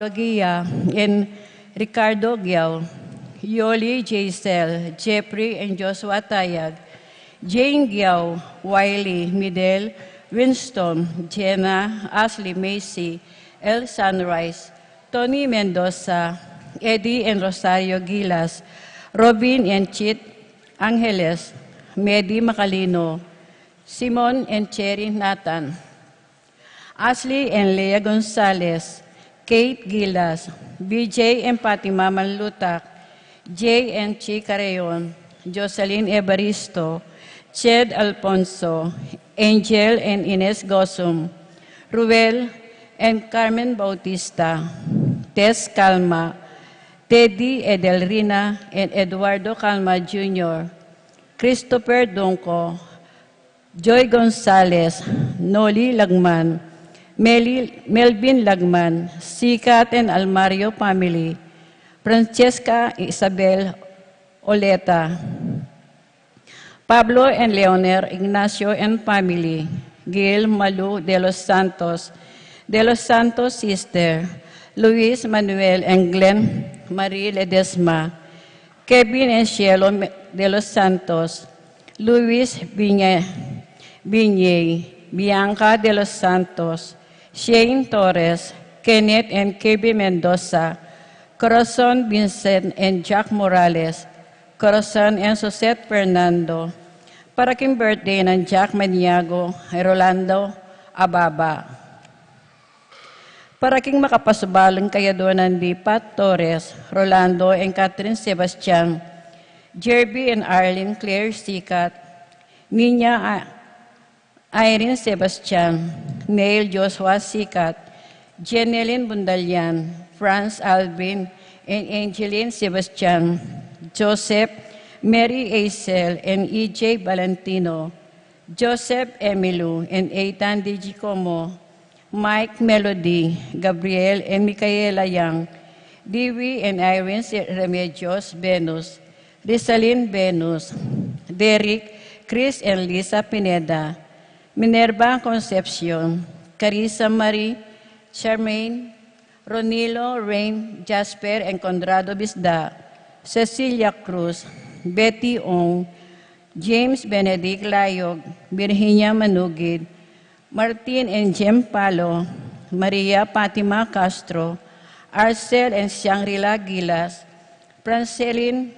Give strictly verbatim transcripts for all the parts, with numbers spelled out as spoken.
Logia, and Ricardo Giao, Yoli, Jaisel, Jeffrey and Joshua Tayag, Jane Giao, Wiley, Midel, Winston, Jenna, Ashley, Macy, El Sunrise, Tony Mendoza, Eddie and Rosario Gilas, Robin and Chit Angeles, Medi Macalino, Simon and Cherry Nathan, Ashley and Lea Gonzalez, Kate Gilas, B J and Fatima Manlutak, Jay and Chi Carreon, Jocelyn Evaristo, Ched Alfonso, Angel and Ines Gosum, Ruel and Carmen Bautista, Tess Calma, Teddy, Edelrina and Eduardo Calma Junior, Christopher Dungco, Joy Gonzalez, Noli Lagman, Meli-, Melvin Lagman, Sikat and Almario family, Francesca Isabel Oleta, Pablo and Leoner Ignacio and family, Gil Malu de los Santos, de los Santos sister, Luis Manuel and Glenn Marie Ledesma, Kevin and Cielo Me-, de los Santos, Luis Biñe-, Biñey, Bianca de los Santos, Shane Torres, Kenneth and Kirby Mendoza, Corazon Vincent and Jack Morales, Corazon and Suzette Fernando, para king birthday nang Jack Maniago and Rolando Ababa. Para king makapasubaling kayadwa nang Dipat Torres, Rolando and Catherine Sebastian, Jerby and Arlene Claire Sikat, Nina A-, Irene Sebastian, Neil Joshua Sikat, Jenelyn Bundalian, Franz Alvin and Angeline Sebastian, Joseph, Mary Aisel and E J Valentino, Joseph Emilio and Ethan D Gicomo, Mike Melody, Gabriel and Micaela Yang, Dewey and Irene Se-, Remedios Venus, Rizalin Venus, Derek, Chris and Lisa Pineda, Minerva Concepcion, Carissa Marie, Charmaine, Ronilo, Rain, Jasper and Conrado Bisda, Cecilia Cruz, Betty Ong, James Benedict Layog, Virginia Manugid, Martin and Jem Palo, Maria Fatima Castro, Arcel and Shangri-La Gilas, Francelin,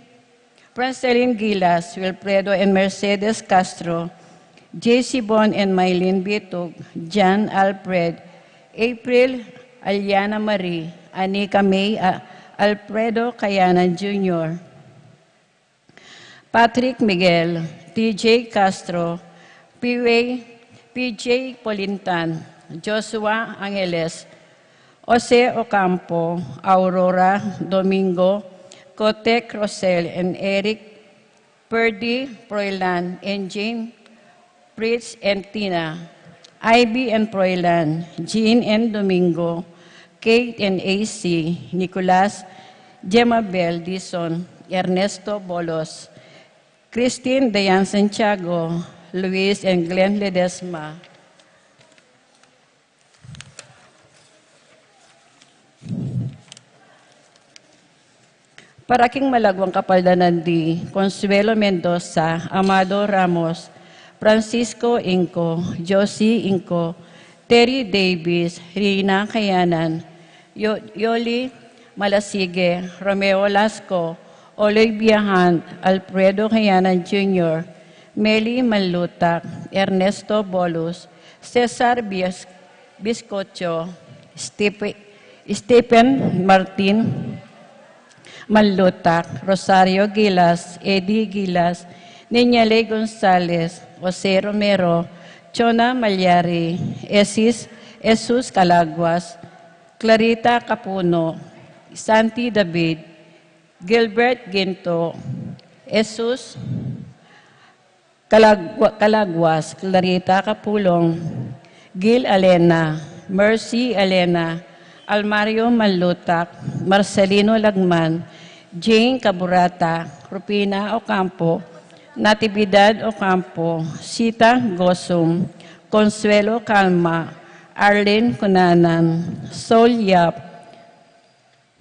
Francelin Gilas, Wilfredo and Mercedes Castro, J C Bon and Mylene Bitug, John Alfred, April, Aliana Marie, Anika May, A-, Alfredo Kayanan Junior, Patrick Miguel, T J Castro, P J, P J Polintan, Joshua Angeles, Jose Ocampo, Aurora Domingo, Kotek Rosel and Eric, Purdy Froilan and Jane, Fritz and Tina, Ivy and Froilan, Jean and Domingo, Kate and A C, Nicolas, Gemabel Dizon, Ernesto Bolos, Christine Dayan Santiago, Luis and Glenn Ledesma. Para king malagwang kapaldanan di Consuelo Mendoza, Amado Ramos, Francisco Inco, Josie Inco, Terry Davis, Rina Kayanan, Yo-, Yoli Malasige, Romeo Lasco, Olivia Hunt, Alfredo Kayanan Junior, Meli Manlutak, Ernesto Bolus, Cesar Bias-, Biscocho, Stipe-, Stephen Martin Manlutak, Rosario Gilas, Eddie Gilas, Niña Ley Gonzalez, Jose Romero, Chona Malyari, Esis, Jesus Calaguas, Clarita Capuno, Santi David, Gilbert Ginto, Jesus Calagua-, Calaguas, Clarita Capulong, Gil Alena, Mercy Alena, Almario Manlutak, Marcelino Lagman, Jane Caburata, Rufina Ocampo, Natividad Ocampo, Sita Gosum, Consuelo Calma, Arlene Cunanan, Sol Yap,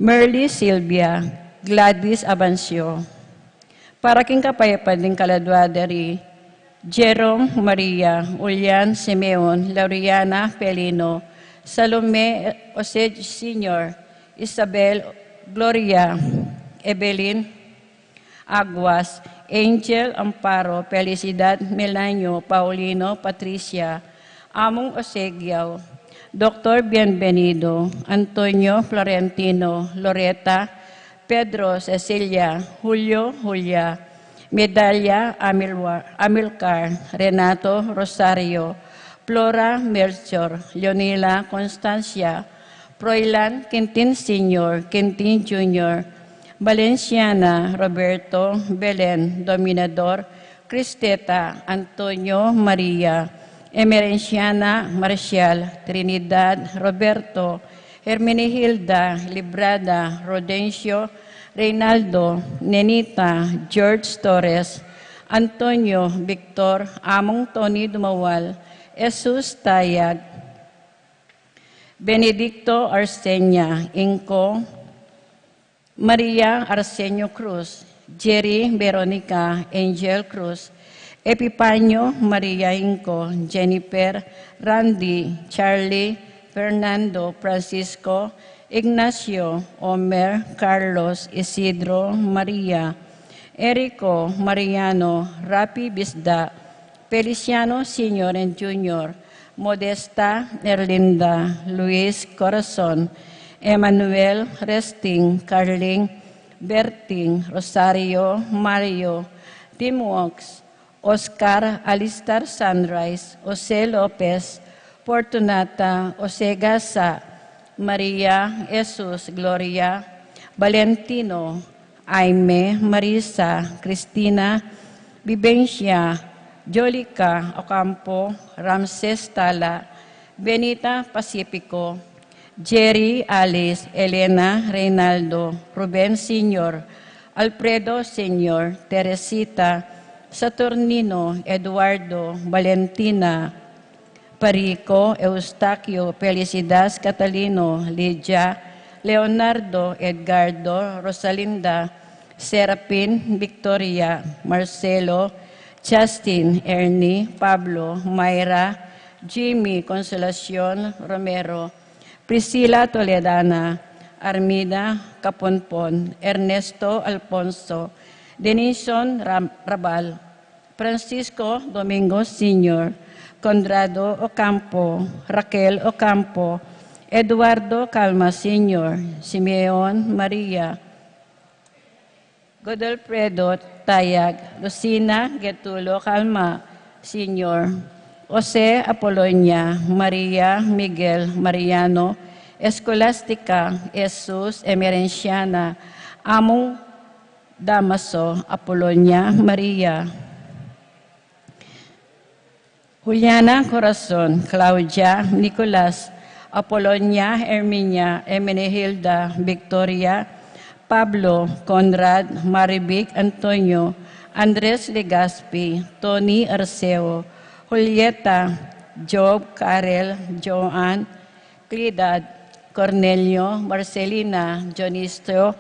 Merly Silvia, Gladys Abancio. Para king kapayapan ding kaladua da ri Jerome Maria, Julian Simeon, Lauriana Pelino, Salome Jose Senior, Isabel Gloria, Evelyn Aguas, Angel Amparo, Felicidad Melanio, Paulino Patricia, Among Osegiao, Doktor Bienvenido, Antonio Florentino, Loreta, Pedro Cecilia, Julio Julia, Medalia Amilwa- Amilcar, Renato Rosario, Flora Melchor, Leonila Constancia, Froilan Quintin Senior, Quintin Junior, Valenciana Roberto, Belen Dominador, Cristeta Antonio Maria, Emerenciana Marcial, Trinidad Roberto, Hermenegilda Librada, Rodencio Reynaldo, Nenita George Torres, Antonio Victor, Among Tony Dumawal, Jesus Tayag, Benedicto Arsenia Inco, Maria Arsenio Cruz, Jerry Veronica Angel Cruz, Epipanio Maria Inco, Jennifer, Randy, Charlie, Fernando, Francisco, Ignacio, Omer, Carlos, Isidro, Maria, Erico, Mariano, Rapi Bisda, Feliciano Senior and Junior, Modesta, Erlinda, Luis, Corazon, Emmanuel, Resting, Carling, Berting, Rosario, Mario, Tim Walks, Oscar, Alistar, Sunrise, Jose Lopez, Fortunata, Jose Gasa, Maria, Jesus, Gloria, Valentino, Aime, Marisa, Cristina, Vivencia, Jolica Ocampo, Ramses Tala, Benita Pacifico, Jerry, Alice, Elena, Reynaldo, Ruben Senior, Alfredo Senior, Teresita, Saturnino, Eduardo, Valentina, Parico, Eustaquio, Felicidas, Catalino, Lydia, Leonardo, Edgardo, Rosalinda, Serapin, Victoria, Marcelo, Justin, Ernie, Pablo, Myra, Jimmy, Consolacion, Romero, Priscila Toledana, Armida Caponpon, Ernesto Alfonso, Denison Ram- Rabal, Francisco Domingo Senior, Conrado Ocampo, Raquel Ocampo, Eduardo Calma Senior, Simeon Maria, Godolfredo Tayag, Lucina Getulo Calma Senior, Jose Apolonia, Maria Miguel Mariano, Escolastica, Jesus Emerenciana, Among Damaso, Apolonia Maria, Juliana Corazon, Claudia Nicolas, Apolonia Herminia, Emenegilda Victoria, Pablo, Conrad, Marivic, Antonio, Andres Legaspi, Tony Arceo, Julieta, Job, Karel, Joan, Clidad, Cornelio, Marcelina, Dionisio,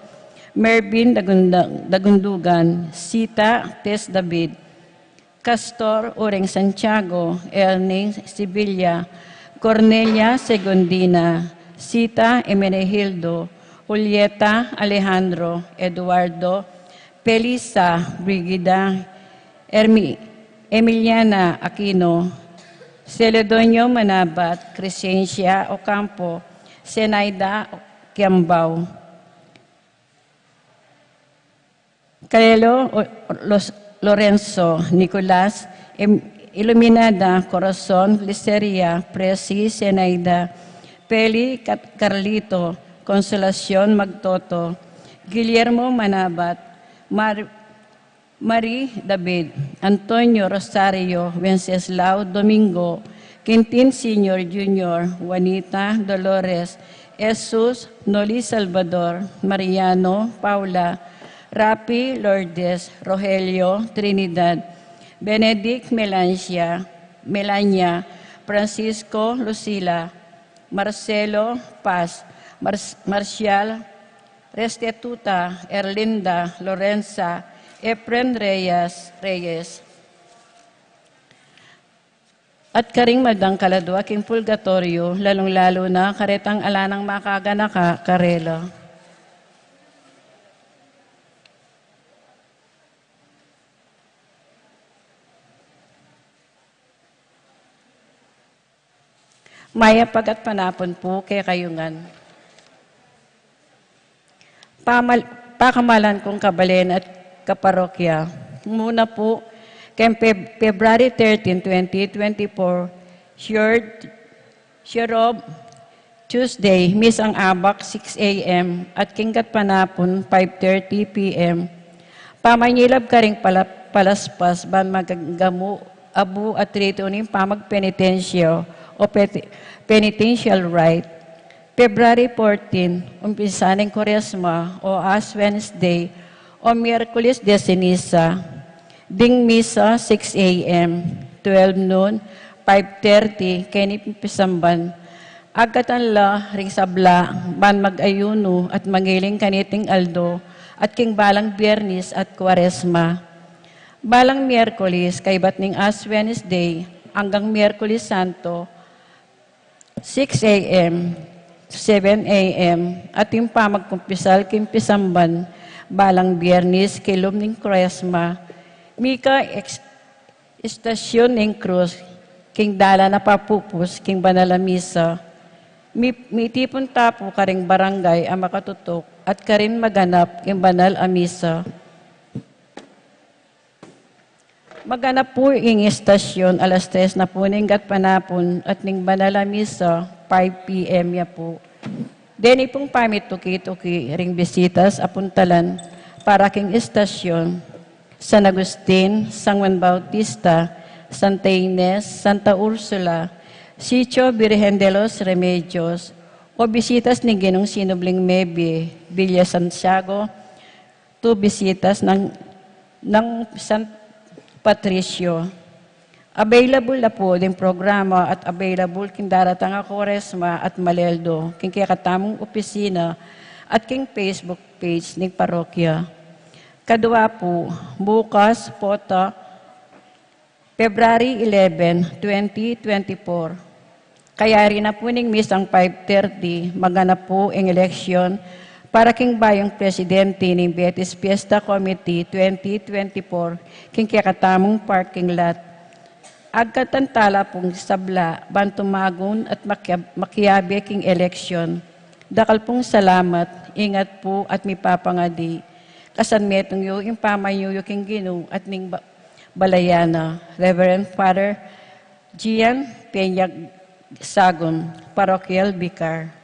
Mervin Dagunda- Dagundugan, Sita, Tess David, Castor Uring Santiago, Erning Sevilla, Cornelia Segundina, Sita Emenegildo, Julieta Alejandro, Eduardo, Felisa Brigida, Ermi- Emiliana Aquino, Celedonio Manabat, Crescencia Ocampo, Zenaida Kiambao, Calelo, o- Los- Lorenzo, Nicolas, Em- Iluminada, Corazon, Gliceria, Presi, Zenaida, Peli, Cat- Carlito, Consolacion, Magtoto, Guillermo Manabat, Mar- Marie David, Antonio Rosario, Wenceslao Domingo, Quintin Senior Junior, Juanita, Dolores, Jesus, Noli Salvador, Mariano, Paula, Rapi, Lourdes, Rogelio, Trinidad, Benedict, Melancia, Melania, Francisco, Lucila, Marcelo, Paz, Mar- Marcial, Restituta Erlinda Lorenza Efren Reyes Reyes. At karing madangkaladua king purgatoryo, lalung-lalu na karetang ala nang makaganaka karela. Mayap a gatpanapun pu kekayu ngan. Pamal-, pakamalan kung kabalen at kaparokya. Muna pu, keng Feb-, February thirteen, twenty twenty-four, Sherd-, Sherov, Tuesday, misang abak six A M at king gatpanapun five thirty P M. Pamanyilab karing pala-, palaspas ban maggamu abu at ritu ning pamagpenitensya o peti-, penitential rite. February fourteen, umpisa ning Kuaresma o Ash Wednesday o Miyerkules de Ceniza. Ding misa six A M, twelve noon, five thirty, keni pisamban. Agkatan la ring sabla ban mag-ayunu at mangiling kaniting aldo at king balang Biernes at Kuaresma. Balang Miyerkules, kaybat ning Ash Wednesday anggang Miyerkules Santo, six A M to seven A M, at ing pamagkumpisal king pisamban balang Biernes king lub ning Kuaresma, mika ex-, estasyon ning krus, king dalan a papupus king banal a misa. Mi-, mitipun ta pu karing barangay a makatutuk at karin maganap king banal a misa. Maganap pu ing estasyon alas tres na pu ning gatpanapun at ning banal a misa five P M ya pu. Deni pung pamituki-tuki ring bisitas a puntalan para king estasyon, San Agustin, San Juan Bautista, Santa Ines, Santa Ursula, Sitio Virgen de los Remedios, o bisitas ning Ginung Sinubling Mebie, Villa Santiago, tu bisitas nang, nang San Patricio. Available na pu ding programa at available king daratang a Kuaresma at Maleldo king kekatamung opisina at king Facebook page ning parokya. Kadua pu, bukas, pota, February eleven, twenty twenty-four. Kayari na pu ning misang five thirty, maganap pu ing eleksyon para king bayung presidente ning Betis Fiesta Committee twenty twenty-four king kekatamung parking lot. Agkatan tala pung sabla ban tumagun at makiab-, makiabe king eleksyon. Dakal pung salamat, ingat pu at mipapangadi. Kasan metung yu ing pamanyuyu king Ginu at ning ba-, balayan na. Reverend Father Gian Peña Sagun, Parochial Vicar.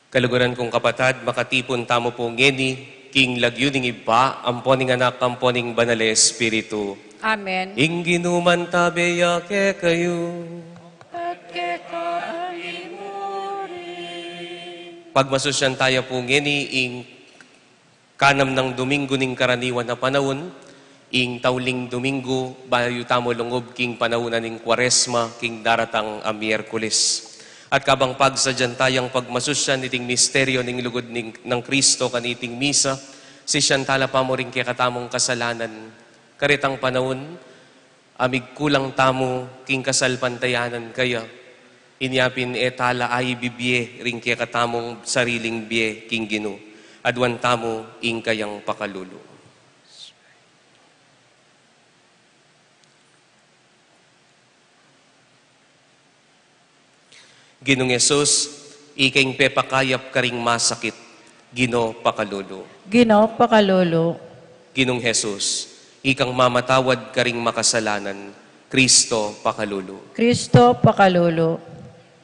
Kaluguran kung kapatad, makatipun tamu pu ngeni king lagyu ning Ibpa, ampo ning Anak, ampo ning Banal a Espiritu. Amen. Ing Ginu mantabe ya kekayu. At keka mu rin. Pagmasusyan taya pu ngeni ing kanam nang Domingo ning karaniwan a panaun, ing tauling Domingo bayu tamu lungub king panaun na ning Kuaresma, king daratang a Miyerkules. At kabang pagsadyan tayang pagmasusyan iting misteryo ning lugud ning, nang Kristo kaniting misa, sisian tala pa mu ring kekatamung kasalanan. Karetang panaun, amig kulang tamu king kasalpantayanan kaya, inya pin e tala aibibie ring kekatamung sariling bie king Ginu, aduan tamu ing kayang pakalulu. Ginung Jesus, ika ing pepakayap karing masakit, Ginu pakalulu. Ginu pakalulu. Ginung Jesus, ikang mamatawad karing makasalanan, Kristo pakalulu. Kristo pakalulu.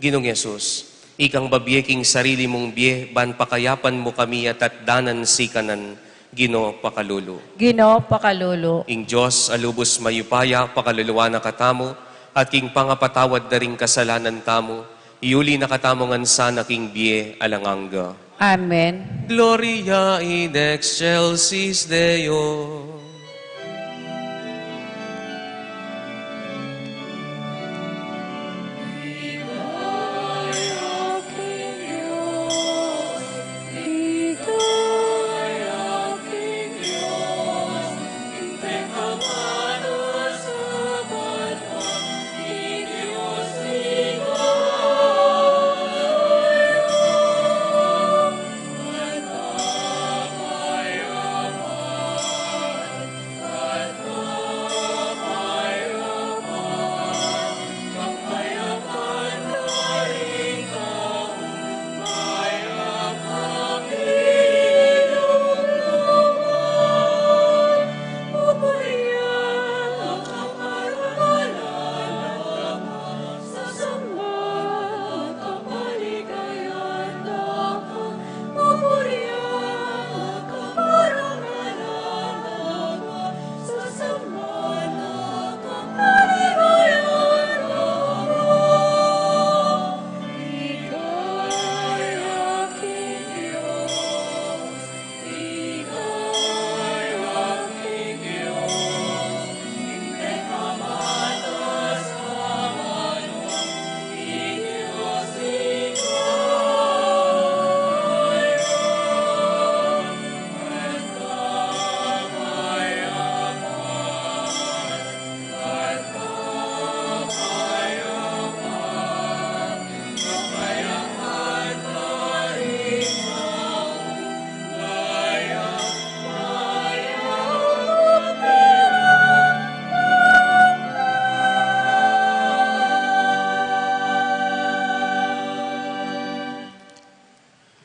Ginung Jesus, ikang babie king sarili mung bie, ban pakayapan mu kami a tatdanan sikanan, Ginu pakalulu. Ginu pakalulu. Ing Dios a lubus mayupaya, pakaluluan na katamu, at king pangapatawad da ring kasalanan tamu, iuli na katamu ngan sana king bie alang angga. Amen. Gloria in excelsis Deo.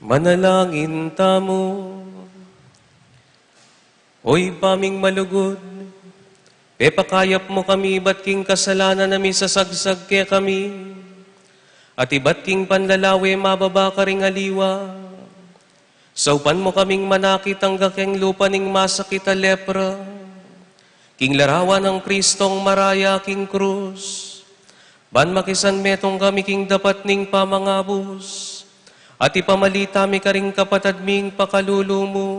Manalangin tamu. O Ibpa ming malugud, pepakayap mu kami ibat king kasalanan a misasagsag kekami, at ibat king panlalawe mababa karing aliwa. Saupan mu kaming manakit angga keng lupa ning masakit a lepra, king larawan nang Kristong maraya king krus, ban makisanmetung kami king dapat ning pamangabus, at ipamalita mi karing kapatad ming pakalulu mu.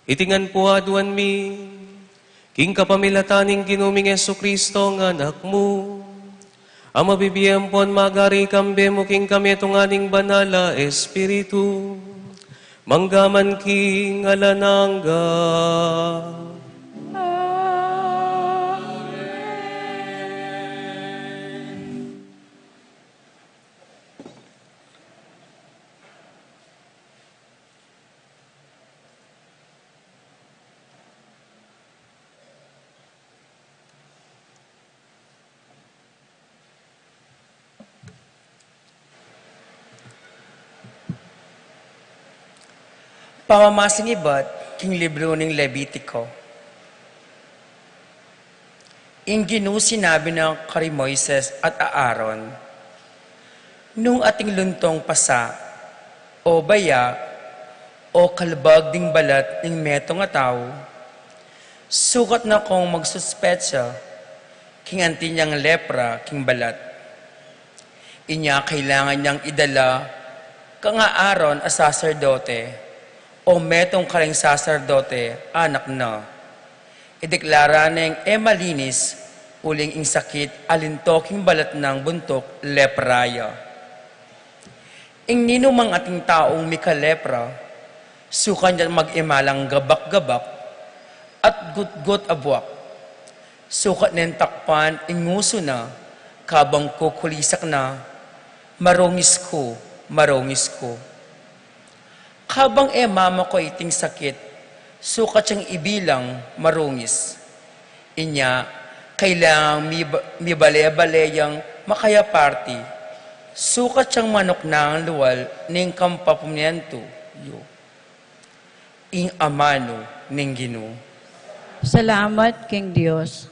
Iti ngan pu aduan mi, king kapamilatan ning Ginu ming Jesucristo nga Anak mu, a mabibie ampon magari kambe mu king kametungan ning Banal a Espiritu, mangga man king alang angga. Amen. Pamamasing ibat king libru ning Levitico. Ing Ginu sinabi na kari Moises at Aaron, nung ating luntong pasa, o baya, o kalbag ding balat ning metung a tau, sukat na kung magsuspetsa king anti nang lepra king balat. Inya kailangan nang idala kang Aaron a saserdote, o metung karing saserdote anak na. Ideklara neng e malinis, uling ing sakit a linto king balat nang buntuk lepra ya. Ing ninumang ating taung mikalepra, sukat neng mag-imalang gabak-gabak at gutgut a buak. Sukat neng takpan ing ngusu na, kabang kukulisak na, "Marungis ku, marungis ku." Kabang e mamaku iting sakit, sukat yang ibilang marungis. Inya, kailangang miba-, mibale-bale yang makayaparti, sukat yang manuknang lual ning kampamentu yu. Ing amanu ning Ginu. Salamat king Dios.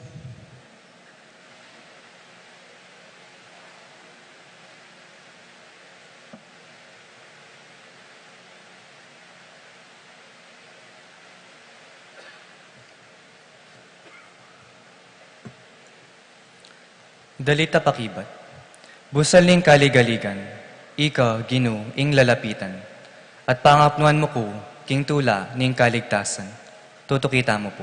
Dalit a pakibat. Busal ning kaligaligan, ika, Ginu, ing lalapitan, at pangapnuan mu ku king tula ning kaligtasan. Tutuki tamu pu.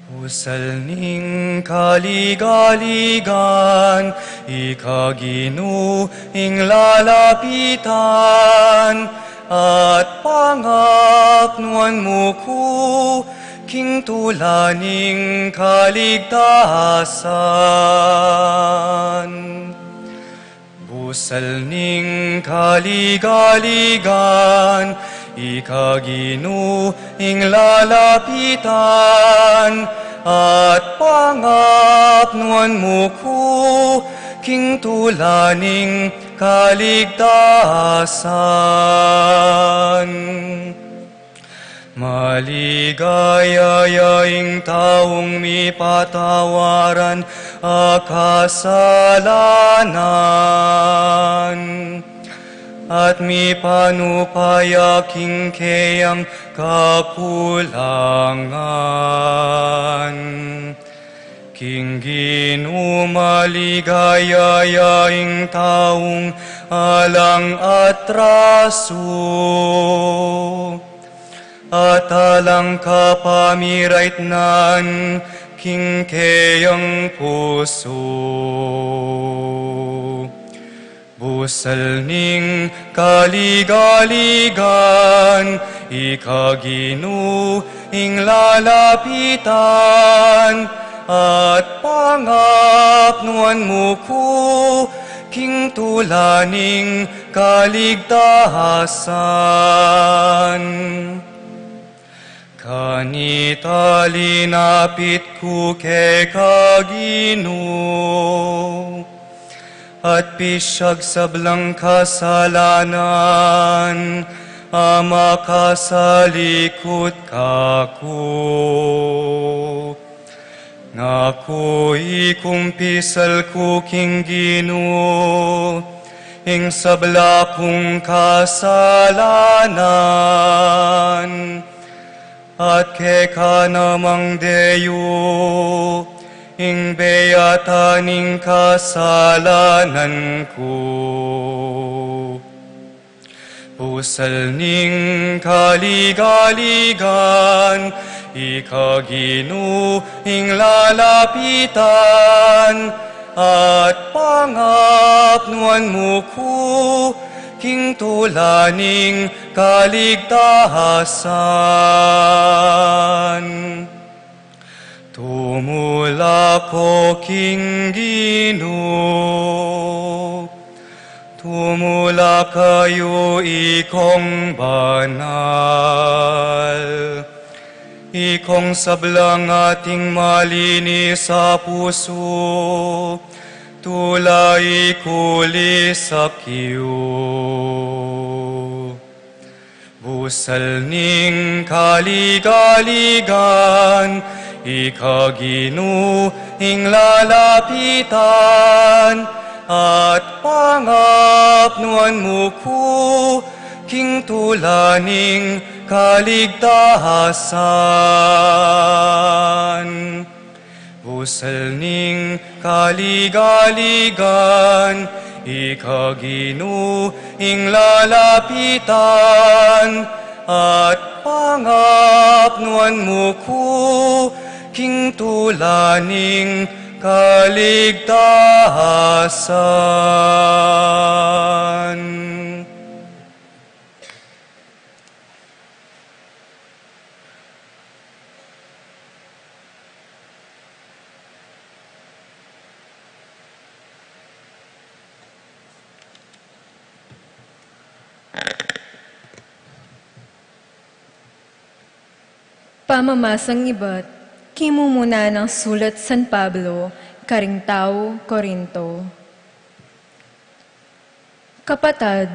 Busal ning kaligaligan, ika, Ginu, ing lalapitan, at pangapnuan mu ku king tula ning kaligtasan. Busal ning kaligaligan, ika, Ginu, ing lalapitan, at pangapnuan mu ku king tula ning kaligtasan. Maligaya ya ing taung mipatawaran a kasalanan, at mipanupaya king keyang kakulangan. King Ginu maligaya ya ing taung alang atrasu, at alang kapamiraitnan king keyang pusu. Busal ning kaligaligan, ika, Ginu, ing lalapitan, at pangapnuan mu ku king tula ning kaligtasan. Kanita linapit ku keka, Ginu, at pisyag sablang kasalanan a makasalikut kaku. Ngaku ikung pisal ku king Ginu ing sabla kung kasalanan, at keka namang deyu ing beyatan ning kasalanan ku. Busal ning kaligaligan, ika, Ginu, ing lalapitan, at pangapnuan mu ku king tula ning kaligtasan. Tumula ko king Ginu. Tumula kayu ikong banal. Ikong sablang ating malinis a pusu, tula ikulisak yu. Busal ning kaligaligan, ika Ginu ing lalapitan, at pangapnuan mu ku king tula ning kaligtasan. Busal ning kaligaligan, ika Ginu ing lalapitan, at pangapnuan mu ku king tula ning kaligtasan. Pamamasang ibat king mumuna nang sulat San Pablo karing tau Corinto. Kapatad,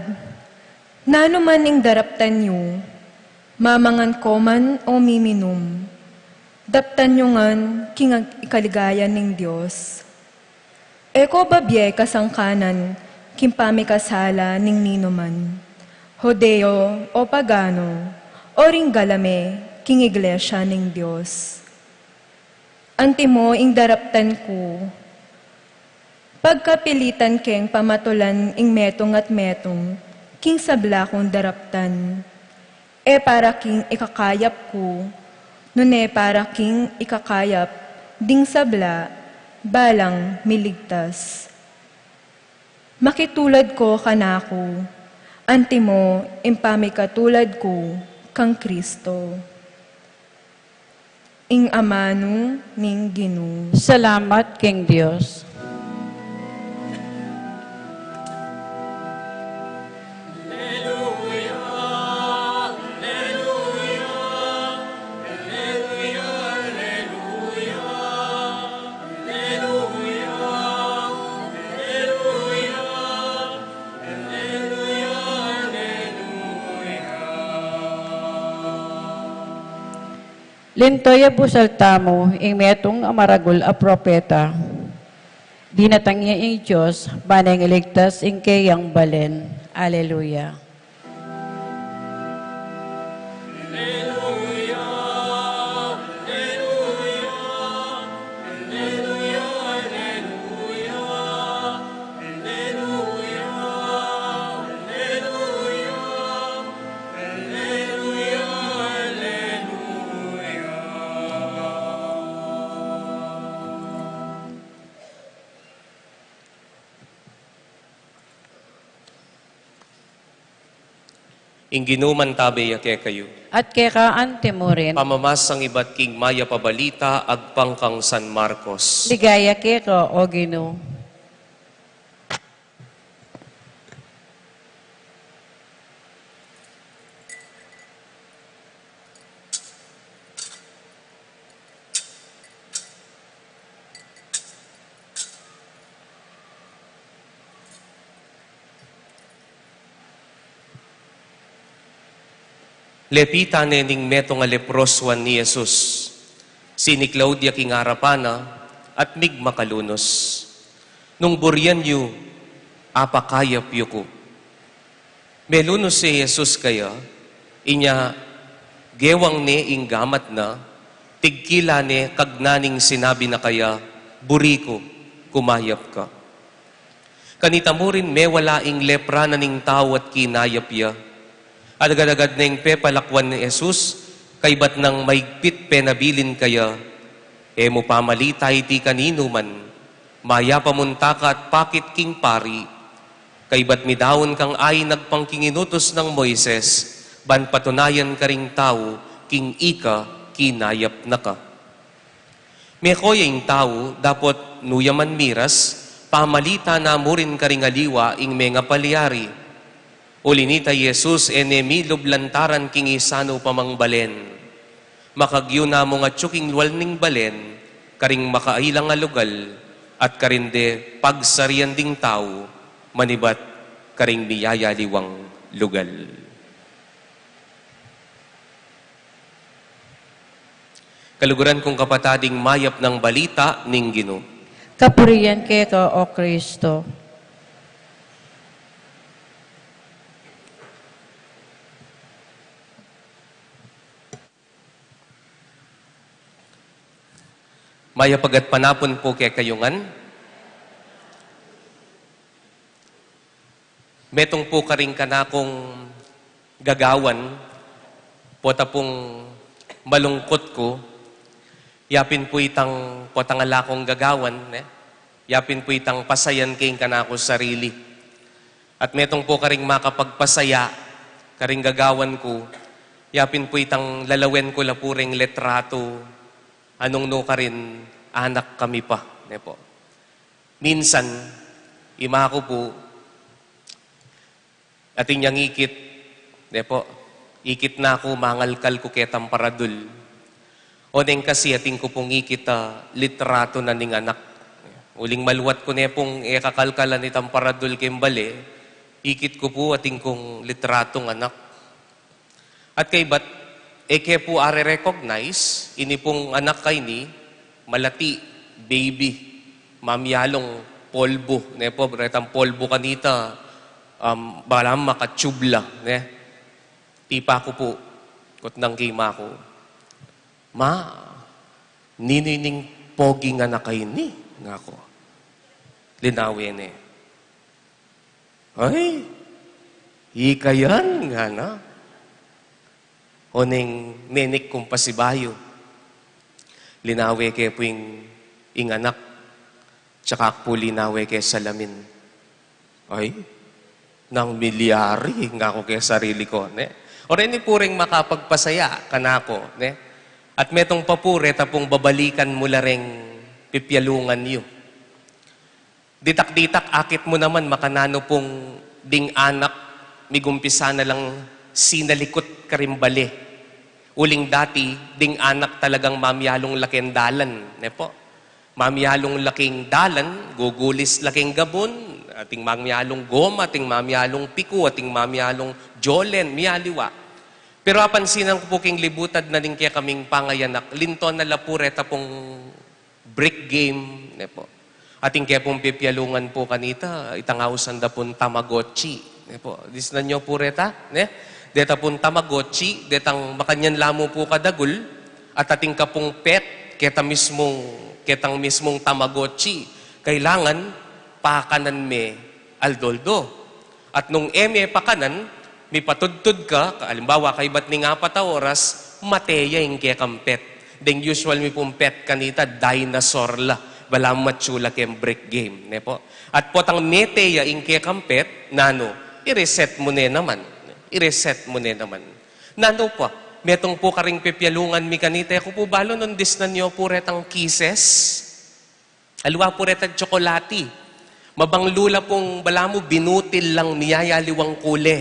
nanu man ing daraptan yu, mamangan ko man o miminum, daptan yu ngan king ag-, ikaligaya ning Dios. E ko babie kasangkanan king pamikasala ning ninuman, Hudeo o pagano, o ring galame king iglesia ning Dios. Antimo ing daraptan ku, pagkapilitan keng pamatulan ing metung at metung king sabla kung daraptan. E para king ikakayap ku, nune para king ikakayap ding sabla, balang miligtas. Makitulad ko kanaku, antimo ing pamikatulad ku kang Kristo. Ing amanu ning Ginu. Salamat king Dios. Linto ya busal tamu ing metung a maragul a propeta. Dinatang ya ing Dios, ban neng iligtas ing keyang balen. Aleluya. Ing Ginu mantabe ya kekayu. At keka antimurin. Pamamasang ibat king mayap a balita agpang kang San Marcos. Ligaya keka, o Ginu. Lepitan ne ning metung a leprosuan i Jesus. Siniklaud ya king arapan na at migmakalunus. Nung burian yu, apakayap yu ku. Melunus i Jesus kaya, inya gewang ne ing gamat na, tigkila ne kag naning sinabi na kaya, "Buri ku, kumayap ka." Kanita mu rin mewala ing lepra na ning tau at kinayap ya. Agad-agad neng pepalakwan i Jesus, kaybat nang maigpit penabilin kaya, "E mu pamalita iti kaninuman, mayap a munta ka at pakit king pari, kaybat midaun kang ain agpang king inutus nang Moises, ban patunayan karing tau king ika kinayap na ka." Meko ya ing tau, dapot nu ya man miras, pamalita na mu rin karing aliwa ing mengapalyari. Uli nita i Jesus e ne milub lantaran king isanu pa mang balen. Makagyu na mung atyu king lual ning balen, karing makailang a lugal, at karin de pagsarian ding tau, manibat karing miyayaliwang lugal. Kaluguran kung kapatad, ing mayap nang balita ning Ginu. Kapurian keka, O Kristo. Mayap a gatpanapun pu kekayu ngan. Metung pu karing kanakung gagawan, pota pung malungkut ku, yapin pu itang potang ala kung gagawan, ne? Yapin pu itang pasayan ke ing kanaku sarili. At metung pu karing makapagpasaya karing gagawan ku, yapin pu itang lalawen ku la pu ring litratu, anung nu karin anak kami pa, ne po. Minsan, ima ku pu, atin yang ikit, ne po, ikit na ku, mangalkal ku ketang paradul. Oneng kasi atin ku pung ikit a litratu na ning anak. Uling maluat ku ne pung e kakalkalan itang paradul keng bale, ikit ku pu atin kung litratung anak. At kaybat, e ke pu are-recognize, ini pung anak a ini, malati, baby, mamialung polbu, ne po, retang polbu kanita, um, balamu makatsubla, ne? Tipa ku pu, kutnang kima ku, "Ma, ninu ining poging anak a ini?" ngaku. Linawe ne. "Ay, ika yan," ngana. Oneng menik kung pasibayu. Linawe ke pu ing, ing anak, tsaka ku pu linawe ke salamin. "Ay, nang milyari," ngaku ke sarili ku, ne? O reni pu ring makapagpasaya kanaku, ne? At metung pa pu, reta pung babalikan mu la reng pipialungan yu. Ditak-ditak, akit mu naman makananu pung ding anak, migumpisa na lang sinalikut karing bale. Uling dati, ding anak talagang mamialung la keng dalan, ne po? Mamialung la keng dalan, gugulis la keng gabun, ating mamialung goma, ating mamialung piku, ating mamialung jolen, mialiwa. Pero apansinan ku pu king libutad na ning kekaming pangayanak, linto na la pu reta pung brick game, ne po. Atin ke pung pipialungan pu kanita, itang ausan da pung Tamagotchi, ne po. Disnan yu pu reta, ne? Deta pung Tamagotchi, detang makanyan la mu pu kadagul, at atin ka pung pet, keta mismung, ketang mismung Tamagotchi, kailangan pakanan me aldo-aldo. At nung e me pakanan, mipatudtud ka, alimbawa, kaybat ning apat a oras, mate ya ing kekang pet. Deng usual mi pung pet kanita, dinosaur la. Balamu matsu la keng brick game, ne po? At potang mete ya ing kekang pet, nanu, i-reset mu ne naman. I-reset mu ne naman. Nanu pa, metung pu karing pipialungan mi kanita, e ku pu balu nung disnan yu pu retang Kisses. Aliwa pu retang tsokolati. Mabanglu la pung balamu binutil lang miyayaliwang kule.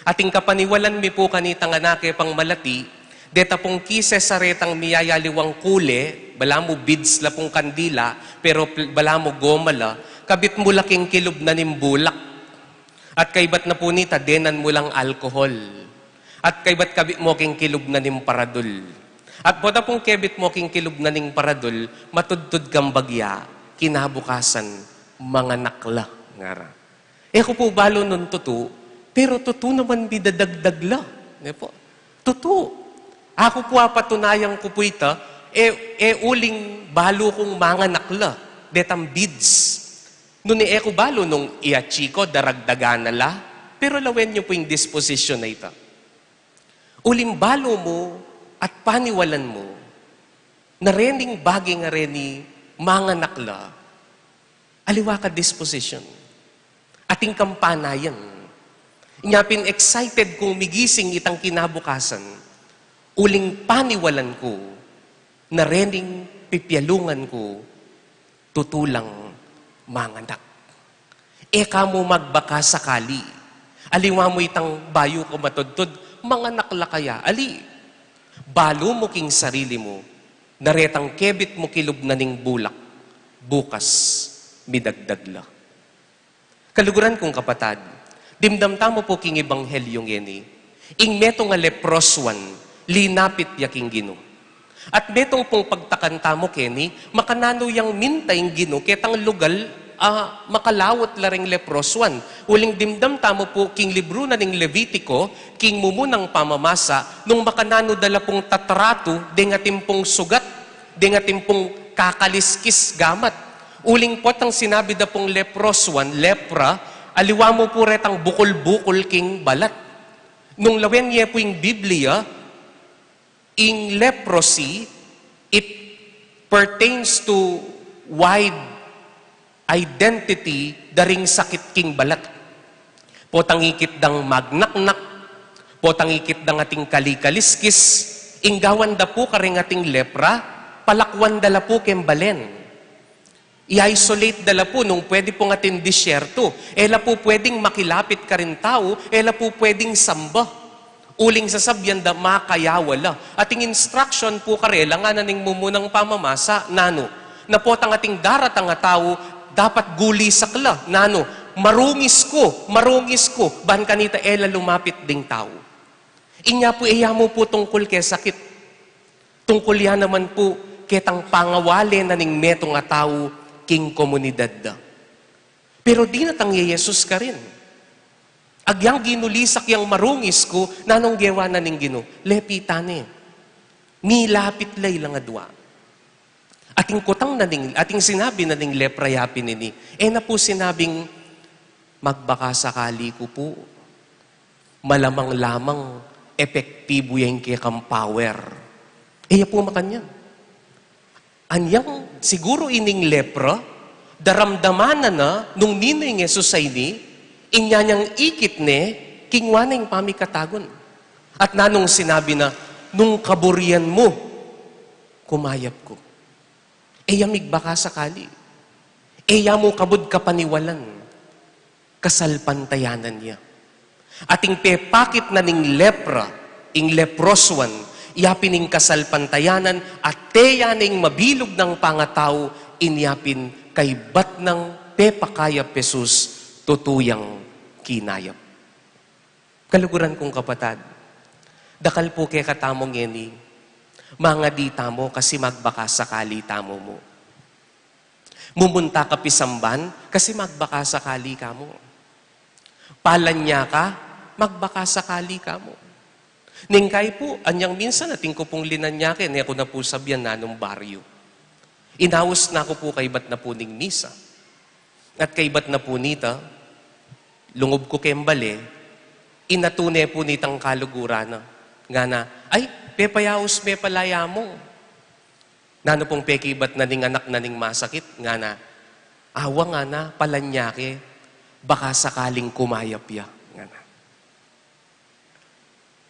Atin kapaniwalan mi pu kanitang anak e pang malati, deta pung Kisses a retang miyayaliwang kule, balamu beads la pung kandila, pero pl-, balamu goma la, kabit mu la king kilub na ning bulak. At kaybat na pu nita, denan mu lang alcohol. At kaybat kabit mu king kilub na ning paradul. At pota pung kebit mu king kilub na ning paradul, matudtud kang bagya, kinabukasan, manganak la, ngara. E ku pu balu nung tutu, pero tutu naman, midadagdag la. Ne po? Tutu. Aku pu, apatunayan ku pu ita, e, e uling balu kung manganak la detang beads. Nune e ku balu nung i-achieve ku, daragdagan na la, pero lawen yu pu ing disposisyon a ita. Uling balu mu at paniwalan mu na rening bage a reni manganak la, aliwa ka disposisyon. Atin kang panayan. Inya pin excited kung migising itang kinabukasan, uling paniwalan ku na rening pipialungan ku, tutu lang manganak. E ka mu magbaka sakali. Aliwa mu itang bayu ku matudtud, manganak la kaya. Ali, balu mu king sarili mu, na retang kebit mu kilub na ning bulak, bukas, midagdag la. Kaluguran kung kapatad, dimdam tamu pu king ebanghelyo ngeni, ing metung a leproswan, linapit ya king Ginu. At metung pung pagtakan tamu keni, makananu yang minta ing Ginu ketang lugal a makalawat la ring leprosuan. Uling dimdam tamu pu king libru na ning Levitico, king mumunang pamamasa, nung makananu da la pung tatratu deng atin pung sugat, deng atin pung kakaliskis gamat. Uling potang sinabi da pung leprosuan, lepra, aliwa mu pu retang bukul-bukul king balat. Nung lawen ye pu ing Biblia, ing leprosy, it pertains to wide identity da ring sakit king balat. Potang ikit dang magnaknak, potang ikit dang atin kalikaliskis, ing gawan da pu karing atin lepra, palakwan da la pu keng balen. I-isolate da la pu nung pwede pung atin disyertu. E la pu pwedeng makilapit karing tau, e la pu pwedeng samba. Uling sasabian da makayawa la. Atin instruction pu karela ngana ning mumunang pamamasa, nanu? Na potang atin daratang a tau, dapat gulisak la, nanu? Marungis ku, marungis ku, ban kanita e la lumapit ding tau. Inya pu, e ya mu pu tungkul keng sakit. Tungkul ya naman pu ketang pangawale na ning metung a tau king komunidad da. Pero dinatang ya i Jesus karin. Agyang ginulisak yang marungis ku, nanung gewa na ning Ginu? Lepitan ne. Milapit la ilang adua. Atin kutang na ning, atin sinabi na ning lepra ya pin ini. E na pu sinabing, "Magbaka sakali ku pu." Malamang-lamang epektibu ya ing kekang power. E ya pu makanyan. Anyang siguru ining lepra, daramdaman na na nung ninu ing Jesus a ini, inya nyang ikit ne, kingwa ne ing pamikatagun. At nanung sinabi na, "Nung kaburian mu, kumayap ku." E ya migbaka sakali. E ya mu kabud kapaniwalan. Kasalpantayanan ya. Atin pepakit na ning lepra, ing leprosuan, ya pin ing kasalpantayanan, at teya ne ing mabilug nang pangatau, inya pin kaybat nang pepakayap Jesus, tutu yang kinayap. Kaluguran kung kapatad, dakal pu kekatamu ngeni, mangadi tamu kasi magbaka sakali tamu mu. Mumunta ka pisamban kasi magbaka sakali ka mu. Palanya ka, magbaka sakali ka mu. Neng kai pu, anyang minsan atin ku pung linanya ke, ne ku na pu sabian nanung baryu. Inaus na ku pu kaybat na pu ning misa. At kaybat na pu nita, lungub ku keng bale, inatu ne pu nitang kaluguran na. Ngana, "Ay, pepayaus me pala ya mu." Nanu pung pekibat na ning anak na ning masakit? Ngana, "Awa," ngana, "palanya ke, baka sakaling kumayap ya," ngana.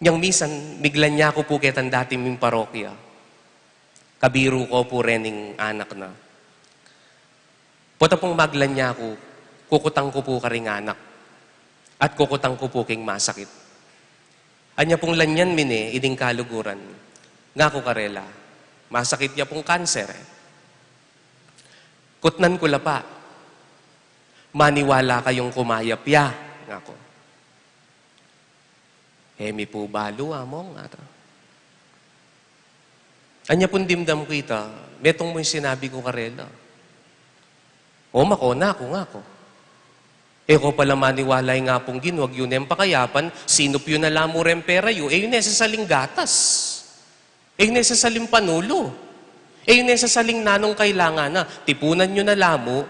Nyang misan, miglanya ku pu ketang dati ming parokya. Kabiru ku pu reng anak na. Pota pung maglanya ku, kukutang ku pu karing anak. At kukutang ku pu king masakit. Anya pung lanyan mi ne, ining kaluguran. Ngaku karela, masakit ya pung kanser, e. Kutnan ku la pa, "Maniwala kayung kumayap ya," ngaku. "E mi pu balu, Among," ngata. Anya pung dimdam ku ita, metung mu ing sinabi ku karela. "O, makona ku," ngaku. "E ko pala maniwala ing Apung Ginu, agyu neng pakayapan, sinup yu na la mu reng pera yu, e yu ne sesaling gatas. E yu ne sesaling panulu. E yu ne sesaling nanung kailangan na. Tipunan yu na la mu,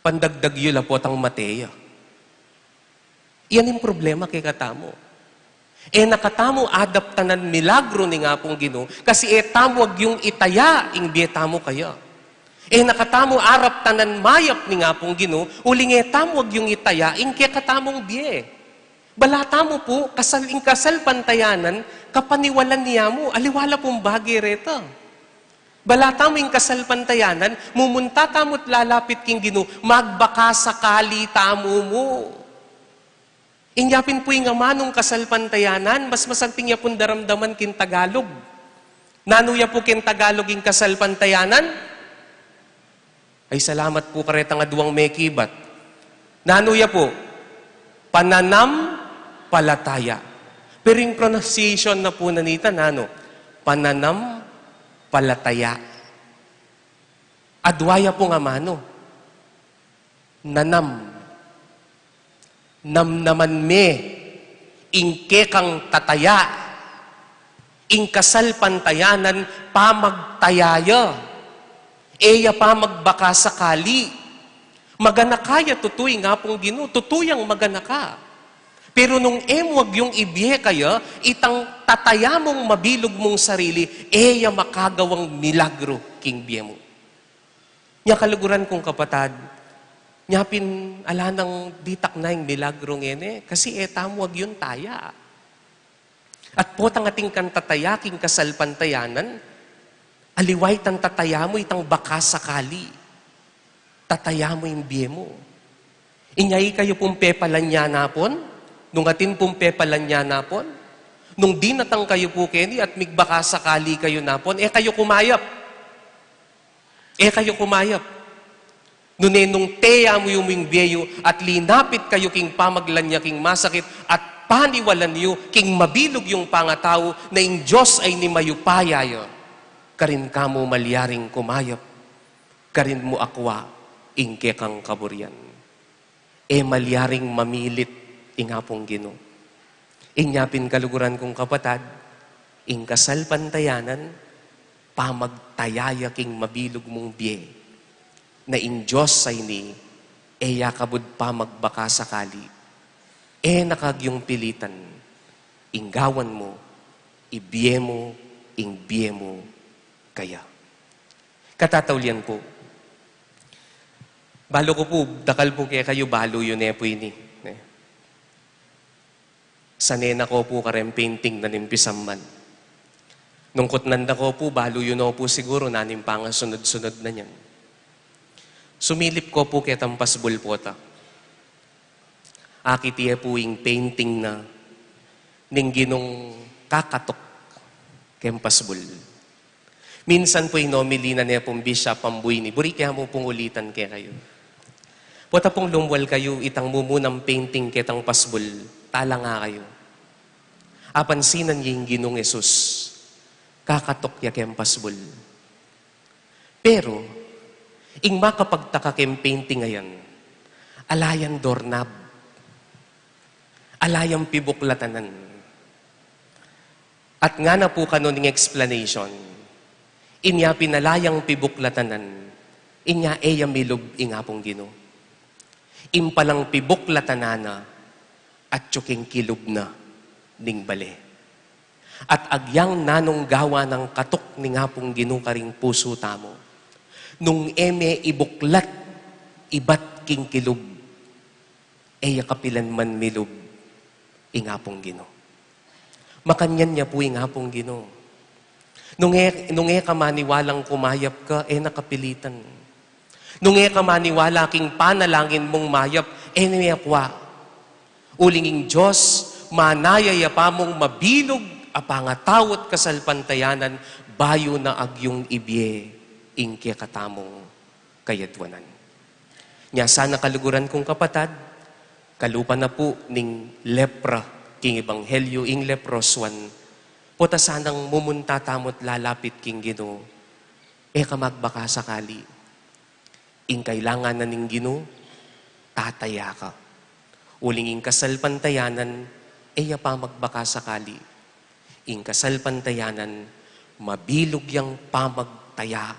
pandagdag yu la potang mate ya." Yan ing problema kekatamu. E na katamu adaptanan milagru ning Apung Ginu, kasi e tamu agyung itaya ing bie tamu kaya. E na katamu araptanan mayap ning Apung Ginu, uling e tamu agyung itaya ing kekatamung bie. Bala tamu pu, kasal, ing kasalpantayanan, kapaniwalan ya mu, aliwa la pung bage reta. Bala tamu ing kasalpantayanan, mumunta tamu't lalapit king Ginu, magbaka sakali tamu mu. Inya pin pu ing amanung kasalpantayanan, mas masanting ya pung daramdaman king Tagalog. Nanu ya pu king Tagalog ing kasalpantayanan? Ay, salamat pu karetang aduang mekibat. Nanu ya pu? Pananampalataya. Pero ing pronunciation na pu na nita, nanu? Pananampalataya. Adwa ya pung amanu. Nanam. Namnaman me ing kekang tataya, ing kasalpantayanan pamagtaya ya. E ya pamagbaka sakali. Maganaka ya tutu ing Apung Ginu, tutu yang maganaka. Pero nung e mu agyung ibie kaya, itang tataya mung mabilug mung sarili, e ya makagawang milagru king bie mu. Nya kaluguran kung kapatad, nya pin ala nang ditak na ing milagru ngeni, kasi e tamu agyung taya. At potang atin kang tataya king kasalpantayanan, aliwa itang tataya mu itang baka sakali. Tataya mu ing bie mu. Inya ikayu pung pepalanyanan pon, nung atin pung pepalanyanan pon, nung dinatang kayu pu keni at migbaka sakali kayu na pon, e kayu kumayap. E kayu kumayap. Nune nung taya mu yu ing bie yu at linapit kayu king pamaglanya king masakit at paniwalan yu king mabilug yung pangatau na ing Dios ay ni mayupaya ya, karin kamu malyaring kumayap, karin mu akwa ing kekang kaburian. E malyaring mamilit ing Apung Ginu. Inya pin kaluguran kung kapatad, ing kasalpantayanan, pamagtaya ya king mabilug mung bie, na ing Dios ay ni, e ya kabud pamagbaka sakali. E na ka agyung pilitan, ing gawan mu, ibie mu ing bie mu kaya. Katataulian pu. Balu ku pu, dakal pu kekayu, balu yu ne pu ini, ne? Sane na ko pu kareng painting na ning pisamban. Nung kutnan da ko pu, balu yu no pu siguru na ning pangasunud-sunud na niyan. Sumilip ko pu ketang pasbul pota. Akit ye pu ing painting na ning Ginung kakatuk keng pasbul. Minsan pu ing homily na ne pung Bishop Ambuini, buri ke mu pung ulitan kekayu. Pota pung lumwal kayu itang mumunang painting ketang pasbul, talanga kayu. Apansinan ye ing Ginung Jesus, kakatuk ya keng pasbul. Pero ing makapagtaka keng painting a yan, ala yang doorknob, ala yang pibuklatanan. At ngana pu kanu ning explanation, inya pin ala yang pibuklatanan, inya e ya milub ing Apung Ginu. Ing palang pibuklatanan na, atyu king kilub na ning bale. At agyang nanung gawa nang katuk ning Apung Ginu karing pusu tamu. Nung e me ibuklat ibat king kilub, e ya kapilan man milub ing Apung Ginu. Makanyan ya pu ing Apung Ginu. Nung e, nung e ka maniwalang kumayap ka, e na kapilitan. Nung e ka maniwala king panalangin mung mayap, e na me akwa. Uling ing Dios, manaya ya pa mung mabilug a pangatau at kasalpantayanan, bayu na agyung ibie ing kekatamung kayadwanan. Nya sana kaluguran kung kapatad, kalupa na pu ning lepra king ebanghelyu, ing leprosuan, pota sanang mumunta tamu't lalapit king Ginu, e ka magbaka sakali. Ing kailangan na ning Ginu, tataya ka. Uling ing kasalpantayanan, e ya pamagbaka sakali. Ing kasalpantayanan, mabilug yang pamagtaya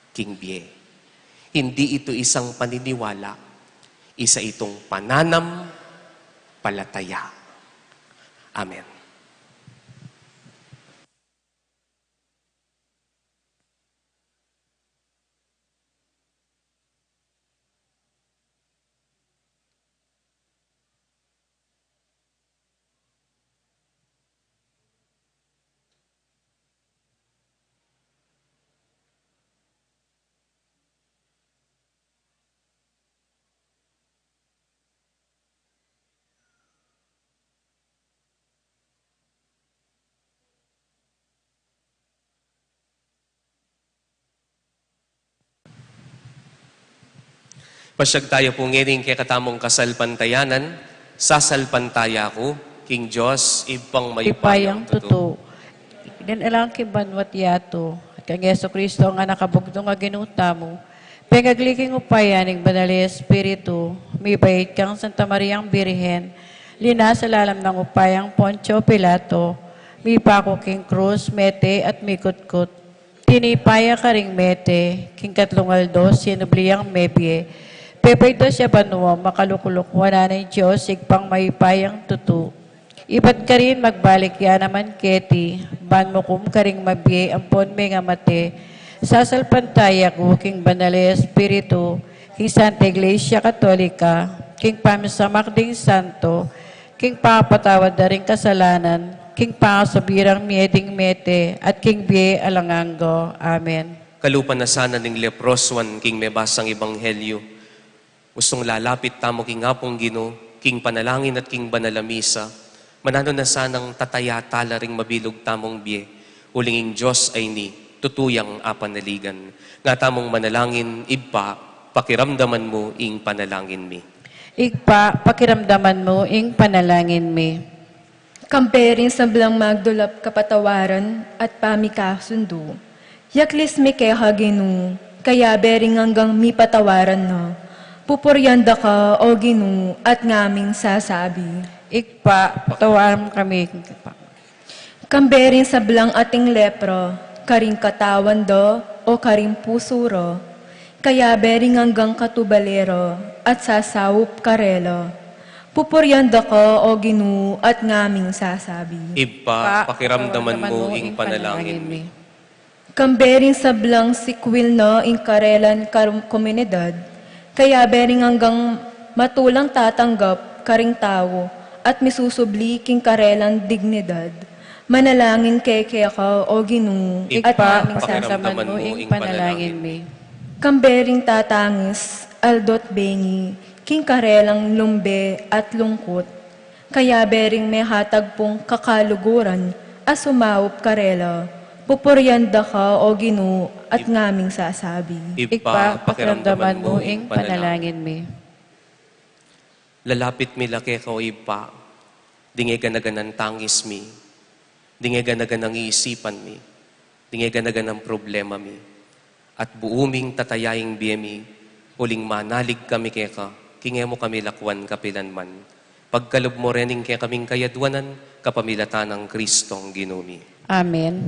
king bie. Hindi ito isang paniniwala, isa itong pananampalataya. Amen. Pasyag taya pu ngeni ing kekatamung kasalpantayanan, sasalpantaya ku king Dios, Ibpang mayupayang tutu. Ning alang king banua't yatu, at kang Jesu Kristo a Anak a bugtung a Ginu tamu, pengagli king upaya ning Banal a Espiritu, mibait kang Santa Mariang Birhen, linasa lalam ning upayang Poncio Pilato, mipaku king krus, mete at mikutkut. Tinipa ya karing mete, king katlung aldo sinubli yang mebie, pepaibus ya banua, makalukluk wanan ning Dios Ibpang mayupayang tutu. Ibat karin magbalik ya naman keti, ban mukum karing mabie ampon mengamate, sasalpantaya ku king Banal a Espiritu, king Santa Iglesia Katolika, king pamisamak ding santo, king pangapatawad da ring kasalanan, king pangasubli rang mie ding mete, at king bie alang angga. Amen. Kalupa na sana ning leprosuan king mebasang ebanghelyo. Ustung lalapit tamu king Apung Ginu, king panalangin at king banal a misa, mananu na sanang tataya tala ring mabilug tamung bie, uling ing Dios a ini, tutu yang apanaligan. Nga tamung manalangin, Ibpa, pakiramdaman mu ing panalangin mi. Ibpa, pakiramdaman mu ing panalangin mi. Kambe ring sablang magdulap kapatawaran at pamikasundu. Yaklis mi keka Ginu, kayabe ring anggang mipatawaran na. Pupurian da ka, O Ginu, at ngaming sasabi. Ibpa, patawaran mu kami. Kambe ring sablang ating lepra, karing katawan da, o karing pusu ra. Kayabe ring anggang katubale ra, at sasaup karela. Pupurian da ka, O Ginu, at ngaming sasabi. Ibpa, pakiramdaman mu ing panalangin mi. Kambe ring sablang sikwil na ing karelang karum-, komunidad, kayabe ring anggang matulang tatanggap karing tau at misusubli king karelang dignidad. Manalangin kami keka, O Ginu, at Ibpa, ngaming pakiramdaman mu ing panalangin mi. Kambe ring tatangis, aldo't bengi, king karelang lumbe at lungkut, kayabe ring mehatag pung kakaluguran a sumaup karela. Pupurian da ka, O Ginu, at ngaming sasabi. Ibpa, pakiramdaman mu ing panalangin mi. Lalapit mi la keka, O Ibpa, ding e gana-ganang tangis mi, ding e gana-ganang isipan mi, ding e gana-ganang problema mi. At buu ming tataya ing bie mi, uling manalig kami keka, king e mu kami lakwan kapilan man. Pagkalub mu rin ing kekaming kayadwanan, kapamilatan nang Kristong Ginu mi. Amen.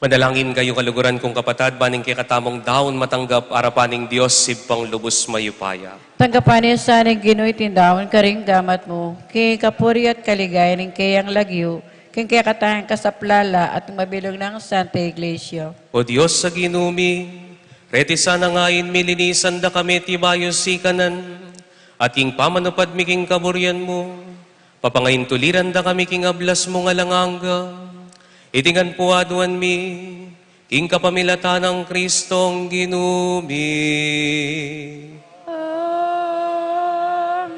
Manalangin kayu, kaluguran kung kapatad, ban ing kekatamung daun matanggap arapan ning Dios Ibpang lubus mayupaya. Tanggapan na sa ning Ginu iting daun karing gamat mu, king kapurian at kaligayan ning keyang lagyu, king kekatamung kasaplalan at mabilug nang Santa Iglesia. O Dios a Ginu mi, reti sana ngeni milinisan da kami king bayu sikanan, at king pamanupad mi king kaburian mu, papangaintuliran da kami king ablas mung alang angga. Iti ngan pu aduan mi, king kapamilatan nang Kristong Ginu mi. Amen.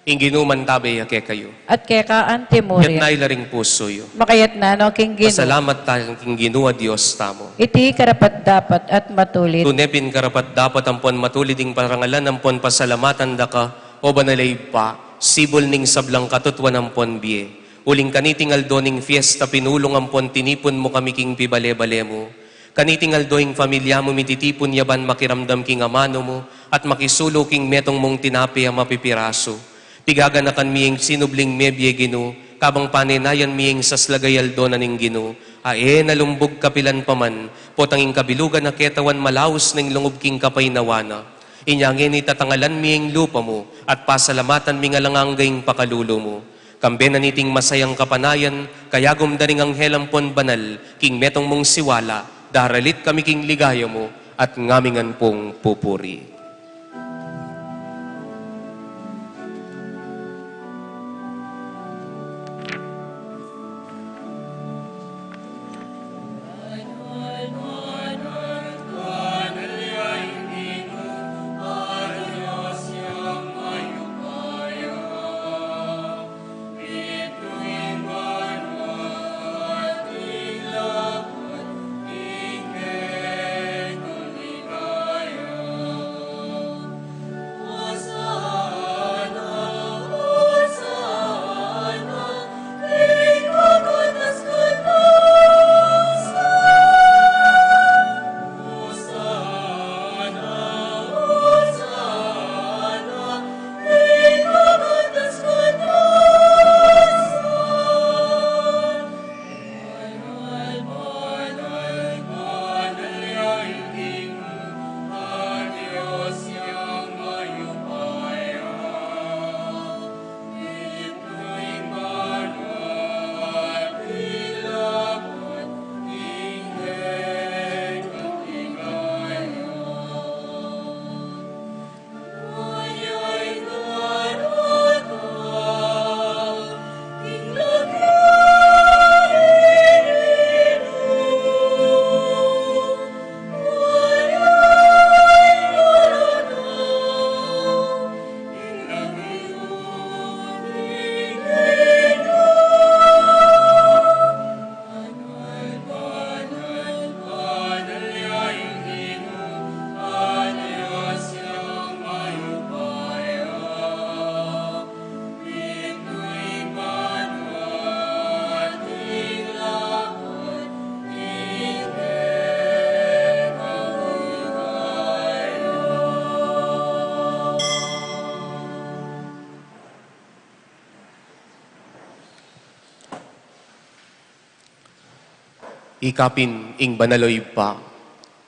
Ing Ginu mantabe ya kekayu. At keka antimurin. Itas yu la ring pusu yu. Makatas no king Ginu. Pasalamat tamu king Ginu a Dios tamu. Iti karapat-dapat at matulid. Tune pin karapat-dapat ampon matulid ing parangalan ampon pasalamatan da ka, O banal a Ibpa, sibul ning sablang katutuan ampon bie. Uling kaniting aldo ning fiesta pinulung ampon tinipun mu kami king pibale-bale mu. Kaniting aldo ing familia mu mititipun ya ban makiramdam king amanu mu at makisulu king metung mung tinape a mapipirasu. Pigaganakan mi ing sinubling mebie, Ginu, kabang panenayan mi ing saslagal a aldo na ning Ginu, a e na lumbug kapilan pa man, potang ing kabilugan a ketawan malaus na ing lungub king kapaynawan na. Inya ngeni tatangalan mi ing lupa mu, at pasalamatan mi ngan alang angga ing pakalulu mu. Kambe na niting masayang kapanayan, kayagum da ring anghel ampon banal, king metung mung siwala, daralit kami king ligaya mu, at ngamingan pung pupuri. Ikapin ing banal, o Ibpa,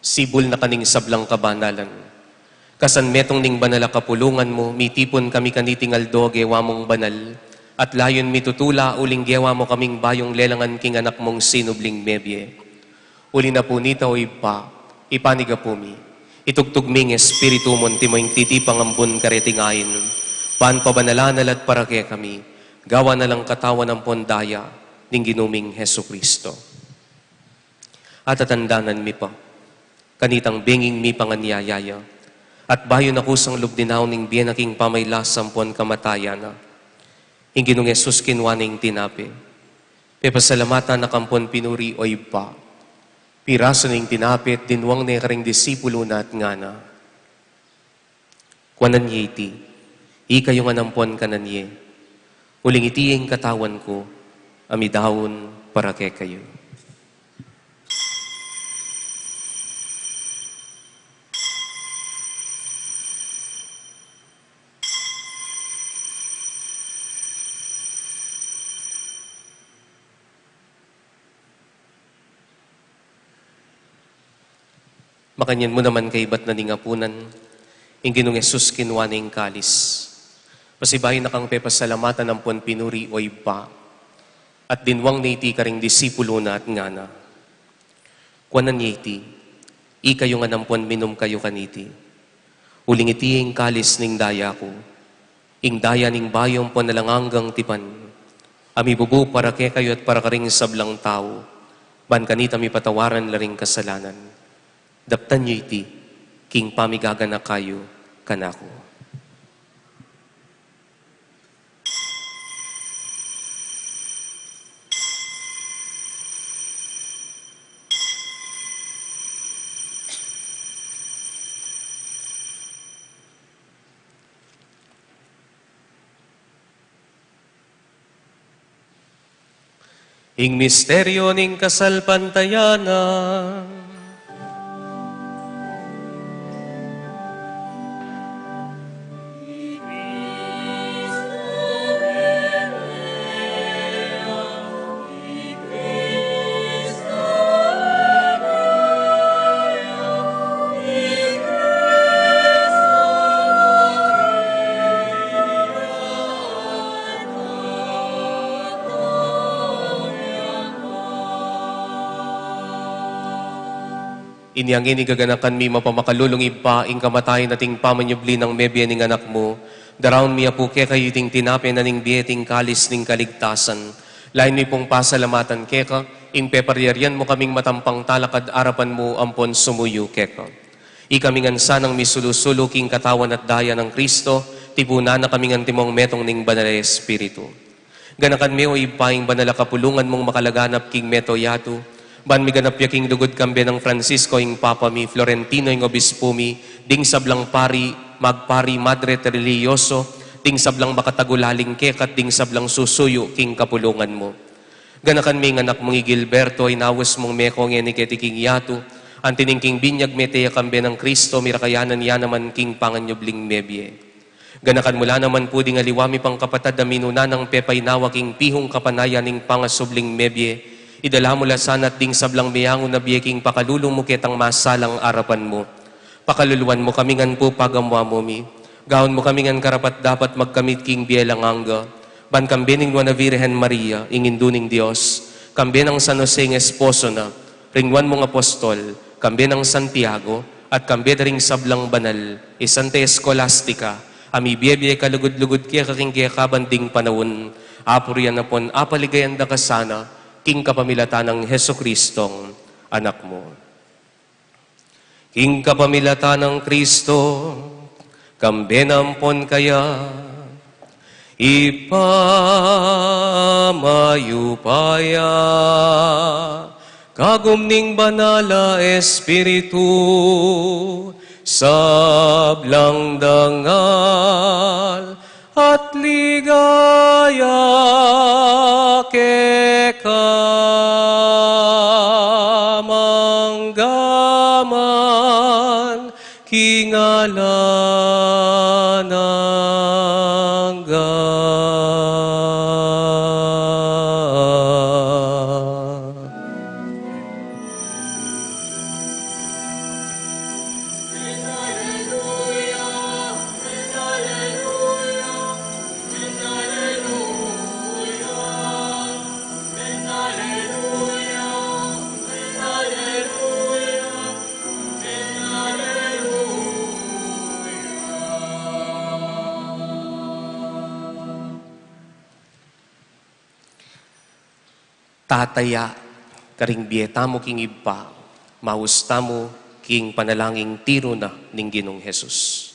sibul na kaning sablang kabanalan. Kasan metung ning banal a kapulungan mu, mitipun kami kaniting aldo gewa mung banal, at layun mi tutula uling gewa mu kaming bayung lelangan king anak mung sinubling mebie. Uli na pu nita, o Ibpa, ipanyawad mi, itugtug ming Espiritu mu anti mo ing titipang ambun kareting ain, ban pabanalan na la at para kekami, gawan na lang katawan ampon daya ning Ginu ming Jesucristo. At tatandanan mi pa, kanitang benging mipanganyaya ya, at bayu na kusang lub dinaun ing bie na king pamagkasakit ampon kamatayan na, ing Ginung Jesus kinua ne ing tinape, pepasalamatan na ka ampon pinuri, o Ibpa, pirasu ne ing tinape at dinwang ne karing disipulu na at ngana: Kuanan ye iti, ikayu ngan ampon kanan ye, uling iti ing katawan ku, a midaun para kekayu. Makanyan mu naman kaibat na ning apunan, ing Ginung Jesus kinua ne ing kalis. Pasibayu na kang pepasalamatan ampon pinuri, o Ibpa, at dinwang ne iti karing disipulu na at ngana: Kuanan ye iti, ikayu ngan ampon minum kayu kaniti. Uling iti ing kalis ning daya ku, ing daya ning bayu ampon alang anggang tipan, a mibubu para kekayu at para karing sablang tau, ban kanita mipatawaran la ring kasalanan. Daptan yu iti king pamigaganaka yu kanaku. Ing misteryu ning kasalpantayanan. Inya ngeni gaganakan mi mapamakalulung Ibpa, ing kamatayan at ing pamanyubli nang mebie ning Anak mu, daraun mi Apu kekayu iting tinape na ning bie at ing kalis ning kaligtasan. Lain mi pung pasalamatan keka, ing pepariarian mu kaming matampang talakad arapan mu ampon sumuyu keka. Ikami ngan sanang misulu-sulu king katawan at daya nang Kristo, tipunan na kami ngan timong metung ning Banal a Espiritu. Ganakan me, o Ibpa, ing banal a kapulungan mung makalaganap king mabilug a yatu, ban miganap ya king lugud kambe nang Francisco ing Papa mi, Florentino ing Obispu mi, ding sablang pari, magpari, madre at relihiyoso, ding sablang makatagulaling keka at ding sablang susuyu king kapulungan mu. Ganakan me ing anak mung i Gilberto, inaus mung meko ngeni keti king yatu, anti ning king binyag mete ya kambe nang Kristo, mirakayanan ya naman king panganyubling mebie. Ganakan mu la naman pu ding aliwa mi pang kapatad a minuna nang pepainawa king pihung kapanayan ning pangasubling mebie, idala mu la sana at ding sablang meangu na bie king pakalulu mu ketang masalang arapan mu. Pakaluluan mu kami ngan pu pagamuan mu mi. Gawan mu kami ngan karapat-dapat magkamit king bie alang angga, ban kambe ning Nuan a Virgen Maria, ing Indu ning Dios, kambe nang San Jose ing esposo na, ring nuan mung apostol, kambe nang Santiago, at kambe da ring sablang banal, i Santa Escolastica, a mibie-bie kalugud-lugud keka king kekaban ding panaun, apurian ampon apaligayan da ka sana, king kapamilatan nang Jesucristong Anak mu. King kapamilatan nang Kristo, kambe na ampon kaya, Ibpa mayupaya, kagum ning Banal a Espiritu, sablang dangal at ligaya keka manggaman king alang angga. Tataya karing bie tamu king Ibpa, maus tamu king panalangin tiru na ning Ginung Jesus.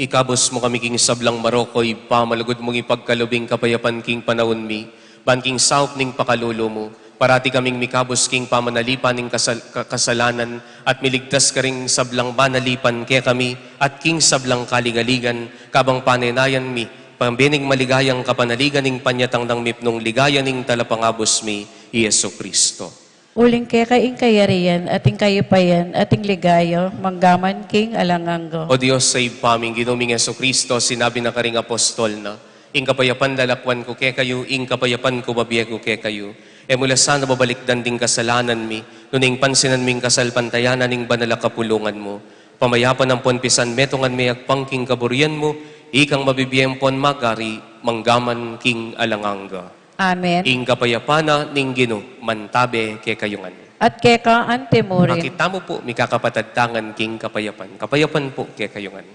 Ikabus mu kami king sablang marok, o Ibpa, malugud mung ipagkalub ing kapayapan king panaun mi, ban king saup ning pakalulu mu, parati kaming mikabus king pamanalipan ning kasal-, ka-, kasalanan, at miligtas karing sablang panalipan kekami, at king sablang kaligaligan, kabang panenayan mi, pambining maligayang kapanaligan ning panyatang nang mipnung ligaya ning Talapangabus mi, i Jesu Cristo. Uling keka ing kayarian, at ing kayupayan, at ing ligaya, manggaman king alang angga. O Dios, a Ibpa ming Ginu ming Jesu Cristo, sinabi na karing apostol na, "Ing kapayapan lalakwan ku kekayu, ing kapayapan ku babie ku kekayu." E mu la sana babalikdan ding kasalanan mi, nune ing pansinan mi ing kasalpantayanan ning banal a kapulungan mu. Pamayapan ampon pisan metungan mi agpang king kaburian mu, ikang mabibie ampon magari, manggaman king alang angga. Amen. Ing kapayapan na ning Ginu mantabe kekayu ngan. At keka antimurin. Akit tamu pu, mikakapatad tangan king kapayapan. Kapayapan pu kekayu ngan.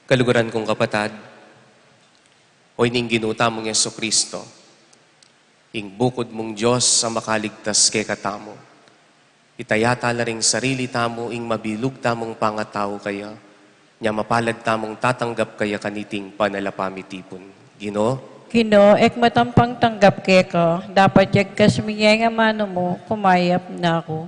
Kaluguran kung kapatad, o ining Ginu tamung Jesu Cristo, ing bukud mung Dios a makaligtas kekatamu. Itaya tala ring sarili tamu ing mabilug tamung pangatau kaya, nya mapalad tamung tatanggap kaya kaniting banal a pamitipun. Ginu, Ginu, e ku matampang tanggap keka, dapot yagkas mu ing amanu mu, kumayap na ku.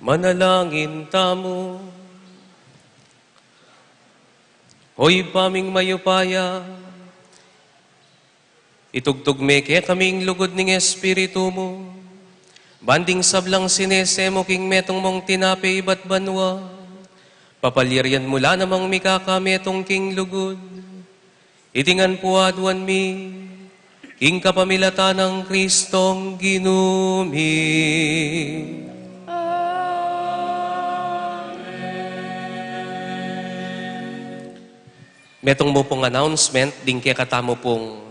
Manalangin tamu. O Ibpa ming mayupaya, itugtug me kekami ing lugud ning Espiritu mu, ban ding sablang sinese mu king metung mung tinape ibat banua, papalyarian mu la namang mikakametung king lugud. Iti ngan pu aduan mi, king kapamilatan nang Kristong Ginu mi. Metung mu pung announcement, ding kekatamu pung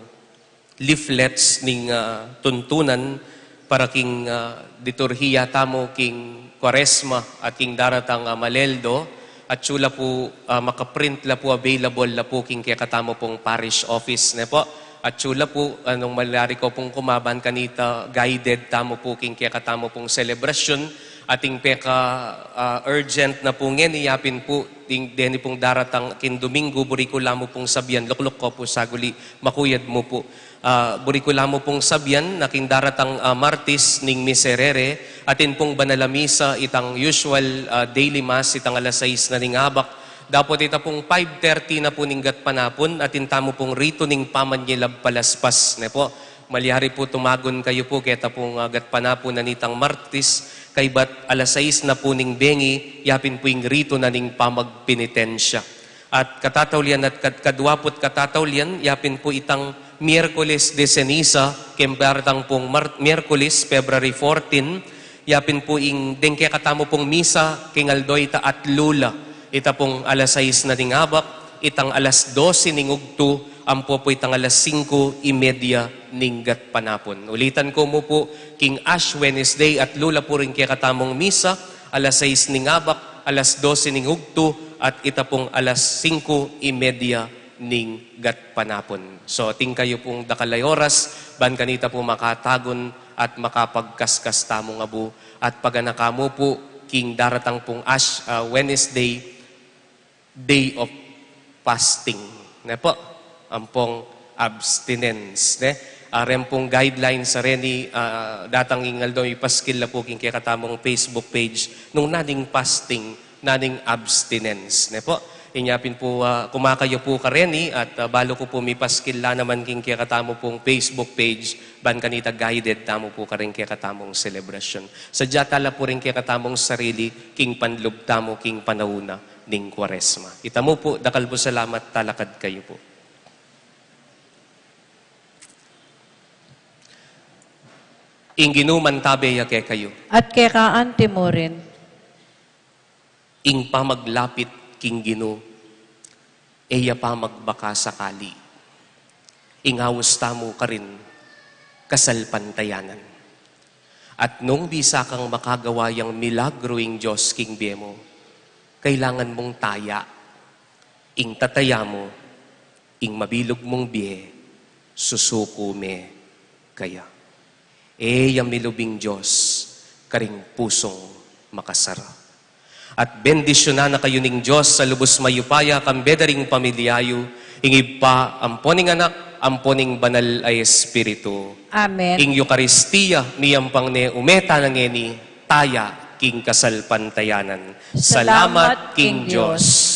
leaflets ning, ah, tuntunan para king, ah, liturhiya tamu king Kuaresma at king daratang, ah, Maleldo, at atyu la pu, ah, makaprint la pu, available la pu king kekatamu pung parish office, ne pu. At atyu la pu, ah, nung malyari ko pung kumaban kanita, guided tamu pu king kekatamu pung selebrasyon, ating peka, ah, urgent na pu ngeni, yapin pu, ding, deni pung daratang king Domingo, buri ku la mu pung sabian, lukluk ko pu saguli, makuyad mu pu. Ah, buri ku la mu pung sabian, na king daratang, ah, Martis ning Miserere, atin pung banal a misa, itang usual, ah, daily mass, itang alas sais na ning abak, dapot ita pung five thirty na pu ning gatpanapun, atin tamu pung ritu ning pamanyilab palaspas, ne pu. Malyari pu tumagun kayu pu, keta pung, ah, gatpanapun na nitang Martis, kaybat alas sais na pu ning bengi, yapin pu ing ritu na ning pamagpenitensya. At katataulian at kad-, kadwaput katataulian, yapin pu itang Miyerkules de Ceniza, keng daratang pung Mar-, Miyerkules, February fourteen, yapin pu ing deng kekatamu pung misa, king aldo ita atlu la, ita pung alas sais na ning abak, itang alas dose ning ugtu, ampo pu itang alas singko y media ning gatpanapun. Ulitan ku mu pu, king Ash Wednesday, atlu la pu ring kekatamung misa, alas sais ning abak, alas dose ning ugtu, at ita pung alas singko y media ning gatpanapun. So, atin kayu pung dakal a oras, ban kanita pu makatagun at makapagkaskas tamung abu, at paganaka mu pu king daratang pung Ash, ah, Wednesday, day of fasting. Ne pu? Ampong abstinence, ne? Ah, reng pung guidelines a reni, ah, datang ing aldo, ipaskil la pu king kekatamung Facebook page, nung naning fasting, naning abstinence, ne pu? Inya pin pu, ah, kumakayu pu kareni at, ah, balu ku pu mipaskil la naman king kekatamu pung Facebook page, ban kanita guided tamu pu karing kekatamung selebrasyon. Sadya tala pu ring kekatamung sarili, king panlub tamu, king panaun na ning Kuaresma. Ita mu pu, dakal pu salamat, talakad kayu pu. Ing Ginu mantabe ya kekayu. At keka anti mu rin. Ing pamaglapit king Ginu, e ya pamagbaka sakali. Ing aus tamu karin kasalpantayanan. At nung bisa kang makagawa yang milagro ing Dios king bie mu, kailangan mung taya. Ing tataya mu, ing mabilug mung bie, susuku me kaya. E ya milub ing Dios karing pusung makasara. At bendisyunan na kayu ning Dios a lubus mayupaya, kambe da ring pamilya yu, ing Ibpa, ampo ning Anak, ampo ning Banal a Espiritu. Amen. Ing Eukaristia, miyampang ne, ume tana ngeni, taya king kasalpantayanan. Salamat king Dios.